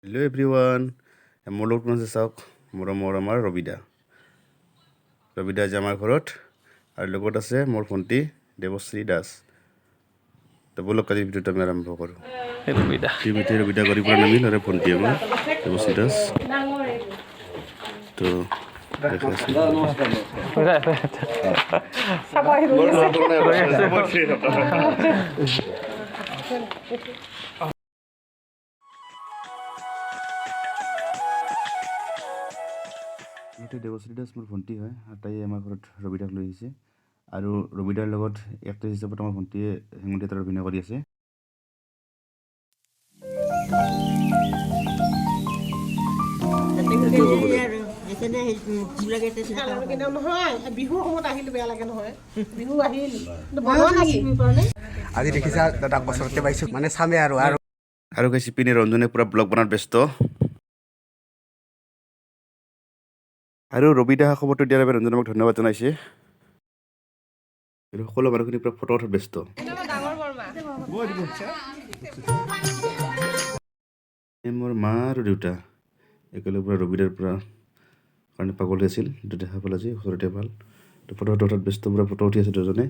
Hello' everyone, মোৰ লগত কোন আছে চাওক। মৰমৰ আমাৰ ৰবিদা। ৰবিদা আজি আমাৰ ঘৰত আৰু লগত আছে মোৰ ভণ্টি দেৱশ্ৰী দাস। তো ব'লক, আজি ভিডিঅ'টো আমি আৰম্ভ কৰোঁ। ৰবিদা। ইতিমধ্যে ৰবিদা গাড়ীৰ পৰা নামিল আৰু ভণ্টি আমাৰ দেৱশ্ৰী দাস। তো দেখা আছে। চাব আহি ৰৈ আছে। এইটো দেৱশ্ৰী দাস মোৰ ভণ্টি হয় আৰু তাই আমাৰ ঘৰত ৰবিদাক লৈ আহিছে আৰু ৰবিদাৰ লগত এক্ট্ৰেছ হিচাপত আমাৰ ভণ্টিয়ে হেঙুল থিয়েটাৰত অভিনয় কৰি আছে। কিন্তু নহয়, বিহুৰ সময়ত আহিলে বেয়া লাগে নহয়। বিহু আহিল কিন্তু বনোৱা নেকি? আজি দেখিছা, দাদাক বছৰতে পাইছোঁ, মানে চামে আৰু আৰু আৰু গাইছ, ইপিনে ৰঞ্জনে পূৰা ব্লগ বনাত ব্যস্ত আৰু ৰবিদা খবৰটো দিয়াৰ বাবে ৰঞ্জনে আমাক ধন্যবাদ জনাইছে। আৰু সকলো মানুহখিনি পূৰা ফটো উঠাত ব্যস্ত। এই মোৰ মা আৰু দেউতা একেলগে পূৰা ৰবিদাৰ পৰা কাৰণে পাগল হৈ আছিল। সেইটো দেখা পালে যে ওচৰতে ভাল। তো ফটো উঠাত ব্যস্ত, পূৰা ফটো উঠি আছে দুজনে।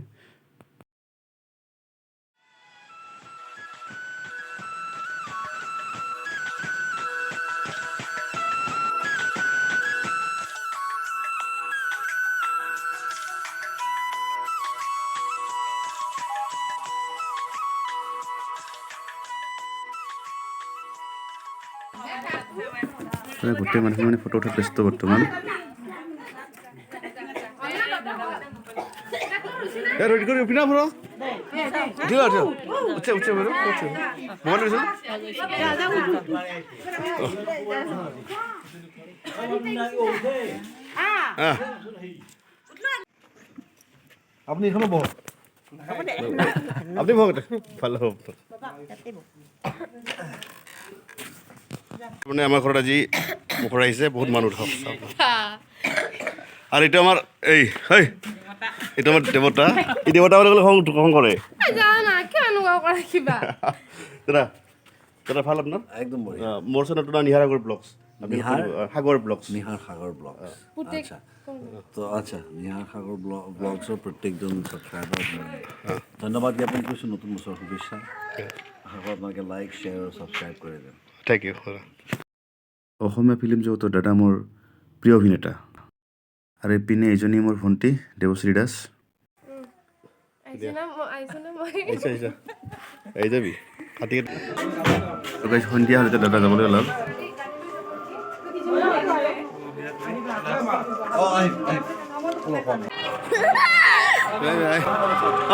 পুৰা গোটেই মানুহখিনি মানে ফটো উঠাত ব্যস্ত বৰ্তমান। এ, ৰেডি কৰি উঠি না ফুৰ। উঠিবা, উঠিবা, উঠে উঠে বাৰু, উঠে। মোবাইল লৈছে। আহ। আপুনি এইখনো বহক। আপুনি বহক, ভাল হ'ব। মানে আমাৰ ঘৰত আজি মুখৰ আহিছে বহুত মানুহ, থাকক চাওক। আৰু এইটো আমাৰ এই হেই এইটো আমাৰ দেৱতা। এই দেৱতা বুলি ক'লে খং খং কৰে। যা না, কিয় এনেকুৱা কৰে কিবা? দাদা, দাদা, ভাল আপোনাৰ? একদম বঢ়িয়া। মোৰ চেনেলটোৰ নাম নিহাৰ সাগৰ ব্লগছ। আপুনি নিহাৰ? কৰিব, সাগৰ ব্লগছ। নিহাৰ সাগৰ ব্লগছ, আচ্ছা। তো আচ্ছা, নিহাৰ সাগৰ ব্লগছৰ প্ৰত্যেকজন ছাবস্ক্ৰাইবাৰ ধন্যবাদ জ্ঞাপন কৰিছোঁ। নতুন বছৰৰ শুভেচ্ছা। আশা কৰোঁ আপোনালোকে লাইক, শ্বেয়াৰ আৰু ছাবস্ক্ৰাইব কৰি দিম। Thank U. অসমীয়া ফিল্ম জগতৰ দাদা মোৰ প্ৰিয় অভিনেতা। আৰু ইপিনে এজনী মোৰ ভণ্টি দেৱশ্ৰী দাস। আহিছে না মই? আহিছে না মই? আহিছা, আহিছা, আহি যাবি কাটি। তো গাইছ, সন্ধিয়া হ'লে দাদা যাবলৈ ওলাল। অঁ, আহিম আহিম।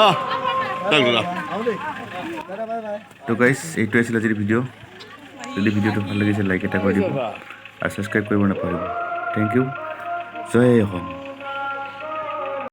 অঁ, দাদা। তো গাইছ, এইটোৱে আছিল আজিৰ ভিডিঅ'। যদি ভিডিঅ'টো ভাল লাগিছে, লাইক এটা কৰি দিব আৰু ছাবস্ক্ৰাইব কৰিব নাপাহৰিব। Thank U. জয় অসম।